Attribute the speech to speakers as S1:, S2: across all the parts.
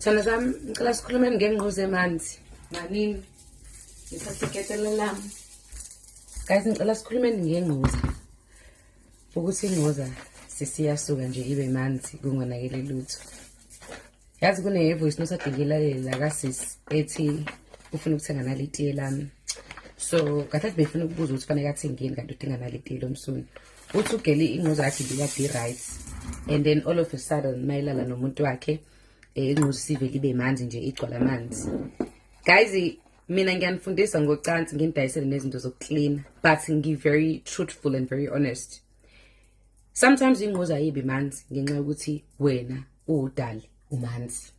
S1: Sithando sami, ngicela sikhulumeni ngengquza emanzi. Manini. Ngithatha iketela lami. Guys, ngicela sikhulumeni ngengquza. Ukuthi ingquza sisiyasuka nje ibe manzi kungonakele lutho. Yazi kune-voice note ade ngiyilalele la kasisi ethi ufuna ukuthenga nali itiye lami. So kahle befuna ukubuza ukuthi fanele athengeni kanti udinga nali itiye lomsunu. Uthi ugeli ingquza yakhe ibikade i-right and then all of a sudden mayelala nomuntu wakhe, ingquza isivele ibe manzi nje, igcwala amanzi. Guys, mina ngiyanifundisa ngocansi, nginidayisele nezinto zokuklina, but ngi-very truthful and very honest. Sometimes ingquza ayibi manzi ngenxa yokuthi wena uwudali umanzi.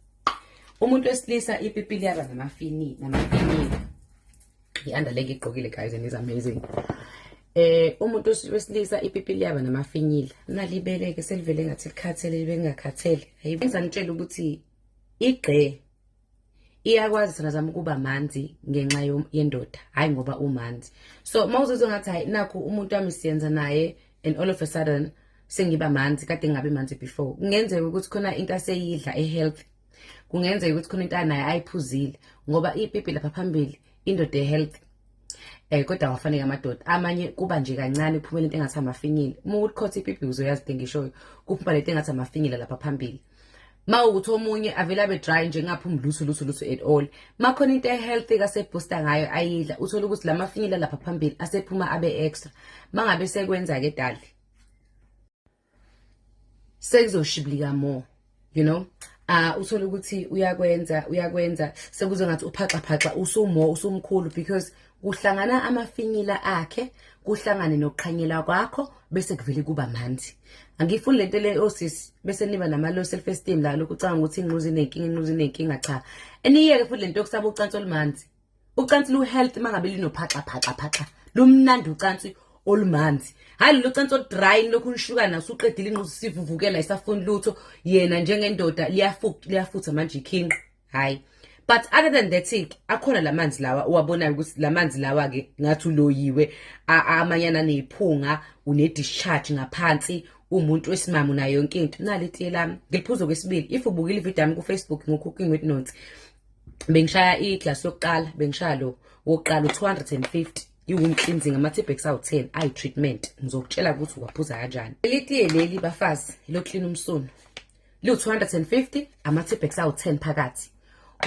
S1: Umuntu wesilisa ipipi liyaba namafini namafinile. I-underleg igqokile, guys, and is amazing. Umuntu wesilisa ipipi liyaba namafinyila, nalibeleke selivele ngathi likhathele, libe lingakhathele. Hayi, ngizanitshela ukuthi igqe iyakwazi thina zami ukuba manzi ngenxa yendoda, hayi ngoba umanzi. So mawuzizwa ngathi, hayi, nakhu umuntu wami siyenza naye and all of a sudden sengiba manzi, kade ngingabi manzi before, kungenzeka ukuthi khona into aseyidla e-healthy, kungenzeka ukuthi khona into anayo ayiphuzile, ngoba ipipi lapha phambili, indoda e-healthy, kodwa awafanele amadoda amanye kuba nje kancane kuphumela into engathi amafinyila. Uma ukhotha ipipi uzoyazi into engishoyo, kuphuma lento engathi amafinyila lapha phambili. Ma ukuthi omunye avele abe dry nje, ngaphumi lutho lutho lutho at all. Makhona into e-healthy kasebooster ngayo ayidla, uthola ukuthi la mafinyila lapha phambili asephuma abe extra. Mangabe sekwenza-ke dali, sekuzoshibilika more. Uthola ukuthi uyakwenza, uyakwenza, sekuze ngathi uphaxa phaxa, usumo usumkhulu, because kuhlangana amafinyila akhe, kuhlangane nokuqhanyela kwakho, bese kuvele kuba manzi. Angifuni lento le, osisi, bese niba nama low self esteem la, lokhu ucabanga ukuthi ingquza inenkinga, ingquza inenkinga. Cha, eniyeke futhi lento yokusaba ucansi olumanzi. Ucansi lu-healthy mangabe linophaxa phaxa phaxa, lumnandi ucansi olumanzi, hayi lolu cansi oludry lokhu nishukana usuqedile, ingquza sivuvukela, isafuni lutho. Yena njengendoda liyafutha manje ikhinqi, hayi. But other than that, akhona lamanzi lawa uwabonayo ukuthi lamanzi lawa ke ngathi uloyiwe, amanyana nephunga, une discharge ngaphansi, umuntu wesimame unayo yonke into. Nali itiye lami, ngiliphuza kwesibili. If ubukile ivideo yami ku-Facebook ngo-Cooking with Nonsi, bengishaya iglass yokuqala, bengishaya lo wokuqala u-250, i-wound cleansing, ama-teabags awu-10 ayi-treatment. Ngizokutshela ukuthi uwaphuza kanjani. Leli tiye leli, bafazi, loklina umsunu, liwu-250, ama-teabags awu-10 phakathi.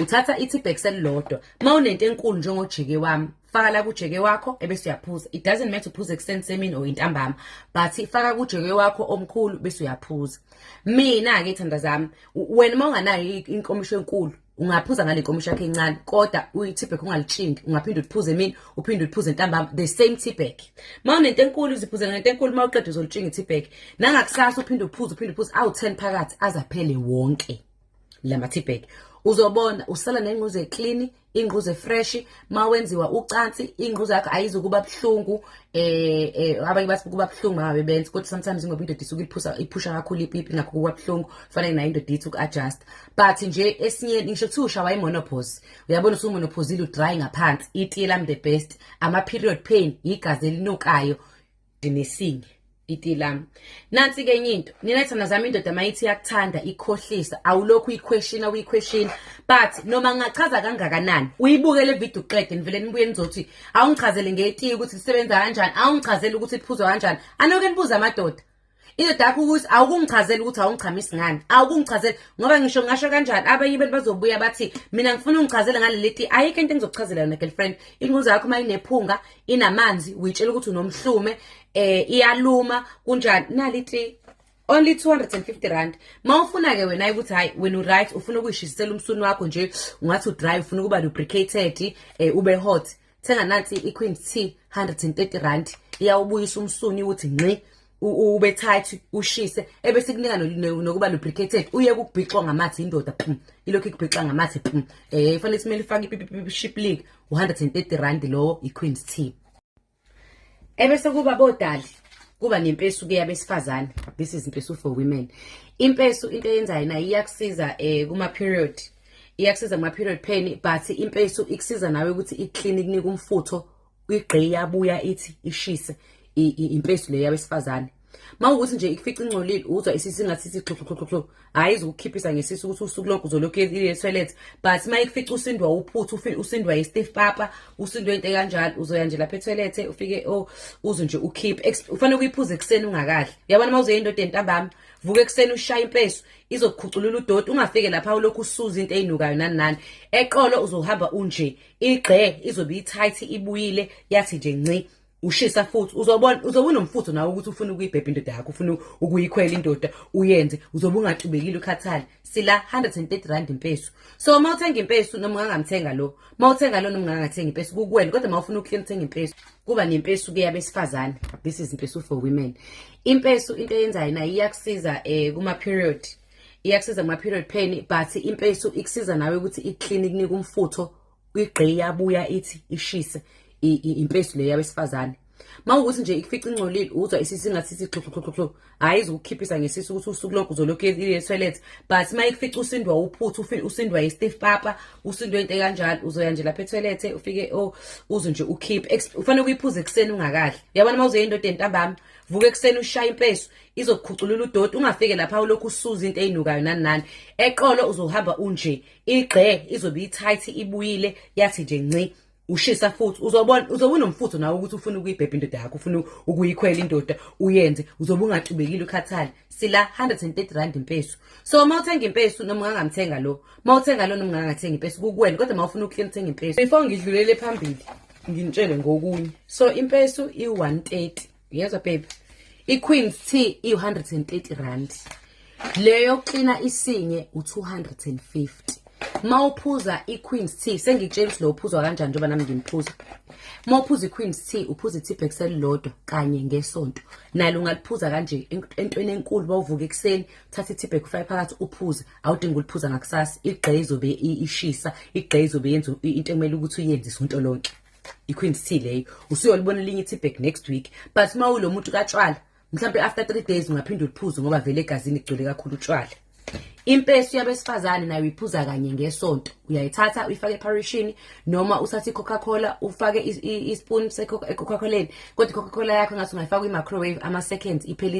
S1: Uthatha i-teabags elilodwa. Uma unento enkulu njengojeke wami, faka la kujeke wakho ebese uyaphuza. It doesn't matter uphuza ekuseni, semini or intambama, but faka kujeke wakho omkhulu bese uyaphuza. Mina-ke, ithanda zami, wena uma unganayo inkomisho enkulu, ungaphuza ngale nkomisho yakho encane, kodwa uyi-teabag ungalitshingi. Ungaphinde uliphuze emini, uphinde uliphuze ntambama, the same teabag. Uma unento enkulu, uziphuze ngento enkulu, uma uqeda uzolitshinga i-teabag. Nangakusasa uphinde uphuze, uphinde uphuze awu-10 phakathi azaphele wonke lama teabag. Uzobona usala nengquza eclean, ingquza efresh. Mawenziwa ucansi, ingquza yakho ayizukuba buhlungu. Abanye bathi kuba buhlungu mangabe benza, kodwa sometimes ngoba indoda isuke iphusa, iphusha kakhulu ipipi, ngakho kuba buhlungu. Kufanele nayo indoda ithi uku-adjust. But nje esinye ngisho kuthiwa ushawa i-menopause, uyabona usumenopausile, udry ngaphansi, itiye lami the best. Ama-period pain, igazi elinukayo nesinye, itiye lami. Nansi-ke enye into, nina thanda zami, indoda mayithi iyakuthanda ikhohlisa. Awulokhu uyiquestiona, uyiquestiona, but noma ngingachaza kangakanani, uyibuke le video uqede, nivele nibuye nizothi, "Awungichazele ngetiye ukuthi lisebenza kanjani, awungichazele ukuthi liphuzwa kanjani." Anoke nibuze amadoda. Indoda yakho ukuthi, "Awukungichazela ukuthi awungichamisi ngani, awukungichazela," ngoba ngisho ngasho kanjani, abanye abantu bazobuya bathi, "Mina ngifuna ungichazele ngaleli tiye." Ayikho into engizokuchazela yona, girlfriend. Ingquza yakho uma inephunga, inamanzi, uyitshela ukuthi unomhlume, iyaluma, kunjani, nali itiye, only R250. Mawufuna ke wena ukuthi, hayi, wena uright, ufuna ukuyishisela umsunu wakho nje, ungathi udry, ufuna ukuba lubricated, ube hot, thenga nansi i-Queen Tea, R130. Iyawubuyisa umsunu ukuthi ngqi, ube tight, ushise, ebese kunika nokuba lubricated, uye ukubhixwa ngamathe indoda, pum, ilokhu ikubhixa ngamathe, pum. Fanele simele ifake ipipi ship link, R130 lo i-Queen's Tea. Ebese kuba bodali, kuba nempesu ke yabesifazane. This is impesu for women. Impesu into eyenzayo nayo, iyakusiza kuma period, iyakusiza kuma period pain, but impesu ikusiza nawe ukuthi iclean, ikunika umfutho, igqe iyabuya ithi ishise. Impesu le yabesifazane. Mawukuthi nje ikufica ingcolile, uzwa isisu ngathi sithi xhu xhu xhu, hhayi izokukhiphisa ngesisu ukuthi usuku lonke uzolokhu uye toilet. But uma ikufica usindwa uphuthu, usindwa i-stiff papa, usindwa into ekanjalo, uzoya nje lapha etoilet, ufike, oh, uzwe nje ukhiphe. Ufanele ukuyiphuza ekuseni ungakadli. Uyabona, uma uzoya endodeni ntambama, vuka ekuseni, ushaye impesu, izokukhuculula udoti, ungafike lapha ulokhu usuza into eyinukayo nani nani. Eqolo uzohamba unje igqe izobe i-tight, ibuyile yathi nje nci. Ushisa futhi uzobona, uzobe unomfutho nawe ukuthi ufuna ukuyibhebha indoda yakho, ufuna ukuyikhwela indoda uyenze, uzobe ungatubekile, ukhathale. Sila R130 impesu. So uma uthenga impesu noma ungangamthenga lo, uma uthenga lo noma ungangathenga impesu, kukuwena. Kodwa uma ufuna ukuclean, uthenga impesu. Kuba nempesu ke yabesifazane. This is impesu for women. Impesu into eyenzayo nayo, iyakusiza kuma period, iyakusiza kuma period pain, but impesu ikusiza nawe ukuthi iclean, ikunika umfutho, igqe iyabuya ithi ishise. Impesu le yabesifazane. Mawukuthi nje ikufica ingcolile, uzwa isisu ngathi sithi xhu xhu xhu, hhayi izokukhiphisa ngesisu ukuthi usuku lonke uzolokhu uye toilet. But uma ikufica usindwa uphuthu, usindwa i-stiff papa, usindwa into ekanjalo, uzoya nje lapha etoilet, ufike, oh, uzwe nje ukhiphe. Ufanele ukuyiphuza ekuseni ungakadli. Uyabona, uma uzoya endodeni ntambama, vuka ekuseni, ushaye impesu, izokukhuculula udoti, ungafike lapha ulokhu usuza into eyinukayo nani nani. Eqolo uzohamba unje igqe izobe i-tight, ibuyile yathi nje nci. Ushisa futhi uzobona, uzobe unomfutho nawe ukuthi ufuna ukuyibhebha indoda yakho, ufuna ukuyikhwela indoda uyenze, uzobe ungatubekile, ukhathale. Sila R130 impesu. So uma uthenga impesu noma ungangamthenga lo, uma uthenga lo noma ungangathenga impesu, kukuwena. Kodwa uma ufuna ukuclean, uthenga impesu. Before ngidlulele phambili, nginitshele ngokunye. So impesu i-130, uyezwa baby? I-Queen's Tea i-R130, leyo klina isinye u-250. Uma uphuza i-Queen's Tea, sengikutshela ukuthi lo uphuzwa kanjani njengoba nami ngimphuza. Uma uphuza i-Queen's Tea, uphuza i-teabag elilodwa kanye ngesonto. Nalo ungaliphuza kanje entweni enkulu. Bawuvuka ekuseni, uthathe i-teabag, ufake phakathi, uphuze. Awudingi uliphuza ngakusasa. Igqe izobe ishisa, igqe izobe yenza into ekumele ukuthi uyenze isonto lonke. I-Queen's Tea leyo, usuyolibona elinye i-teabag next week. But uma ulo muntu katshwala, mhlawumbe after 3 days ungaphinde uliphuze, ngoba vele egazini kugcwele kakhulu utshwala. Impesu yabesifazane nayo uyiphuza kanye ngesonto. Uyayithatha uyifake eparishini, noma uthathe i-Coca-Cola, ufake ispoon e-Coca-Coleni. Kodwa i-Coca-Cola yakho ngathi ungayifaka kwi-microwave ama-seconds, iphele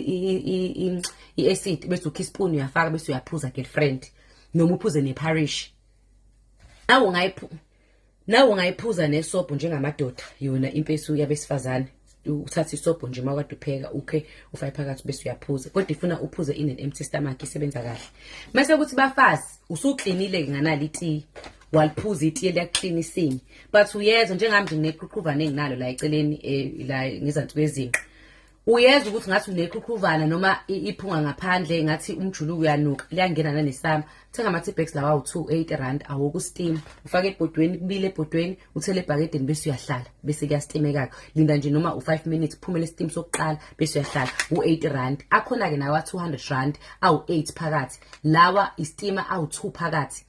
S1: i-acid, bese ukha ispoon, uyafaka, bese uyaphuza, girlfriend, noma uphuze neparish. Nawe ungayiphuza nesobho njengamadoda yona impesu yabesifazane. Uthatha isobho nje uma kade upheka, ukhe ufake phakathi, bese uyaphuza. Kodwa ifuna uphuze in an empty stomach, isebenza kahle. Mase kuthi bafazi, usuklinile-ke nganalo itiye, waliphuza itiye, liyakuklina isinye. But uyezwa, njengami nje ngineqhuqhuvane enginalo la eceleni, la ngezansi kwezinqa. Uyezwa ukuthi ngathi uneqhuqhuvana noma iphunga ngaphandle, ngathi umjuluko uyanuka, liyangena nanesama. Thenga ama-teabags lawa awu-2, R80, awokusteam, ufake ebhodweni, kubile ebhodweni, uthele ebhakedeni, bese uyahlala, bese kuyastimeka-ke. Linda nje noma u-5 minutes, kuphumele steam sokuqala, bese uyahlala. U-R80 akhona-ke nawa R200, awu-8 phakathi. Lawa istima awu-2 phakathi.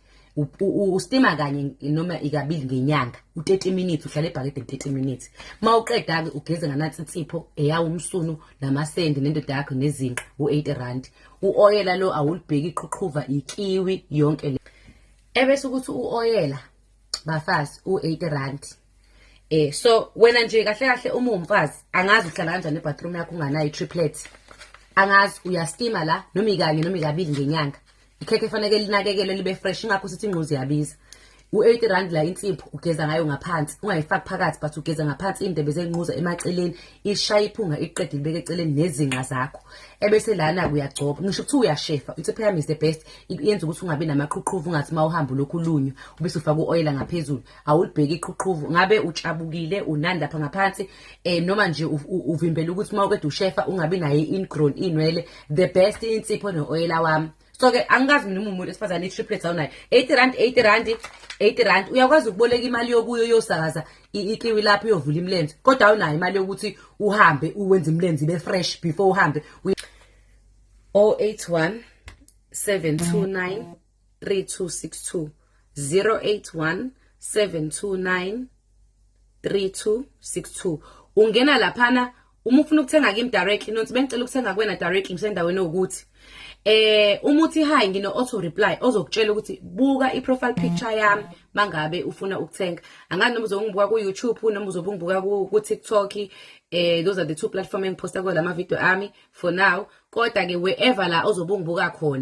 S1: Ustima kanye noma ikabili ngenyanga, u-30 minutes, uhlala ebhakedeni 30 minutes. Uma uqeda-ke, ugeze nganansi insipho eyawo umsunu namasendi nendoda yakho nezinqa, u-R80. U-oyela lo awulibheki iqhuqhuva, ikiwi yonke le. Ebese ukuthi u-oyela bafazi u-R80. So wena nje kahle kahle uma uwumfazi, angazi uhlala kanjani ebathroom yakho unganayo i-triplet. Angazi uyastima la noma ikanye noma ikabili ngenyanga. Ikhekhe fanele linakekelwe, libe fresh, ingakho sithi ingquzi iyabiza. U-R80 la insipho, ugeza ngayo ngaphansi, ungayifaki phakathi, but ugeza ngaphansi iy'ndebe zengquza emaceleni, ishaya iphunga, iqede libeke eceleni nezinqa zakho. Ebese lana uyagcoba, ngisho kuthiwa uyashefa, insipho yami is the best. Yenza ukuthi ungabi namaqhuqhuva, ungathi uma uhamba ulokhu ulunywa, ubese ufaka u-oyela ngaphezulu. Awulibheki iqhuqhuvu, ngabe utshabukile unani lapha ngaphansi, noma nje uvimbela ukuthi uma uqeda ushefa ungabi nayo i-ingrown inwele. The best insipho no-oyela wami. So-ke angikazi mina uma umuntu esifazane i-triplets awunayo. R80, R80, R80. Uyakwazi ukuboleka imali yokuyo uyosakaza ikiwi lapho, uyovula imilenze, kodwa awunayo imali yokuthi uhambe uwenze imilenze ibe fresh before uhambe. 081 729 3262, 081 729 3262. Ungena laphana uma ufuna ukuthenga kimi directly. Nonsi, bengicela ukuthenga kuwena directly, ngisendaweni ewukuthi. Uma uthi hi, ngino auto reply ozokutshela ukuthi buka i-profile picture yami mangabe ufuna ukuthenga. Angazi noma uzongibuka ku YouTube noma uzobe ungibuka ku TikTok. Those are the two platform engiphosta kuwo lama video ami for now. Kodwa ke wherever la ozobe ungibuka khona.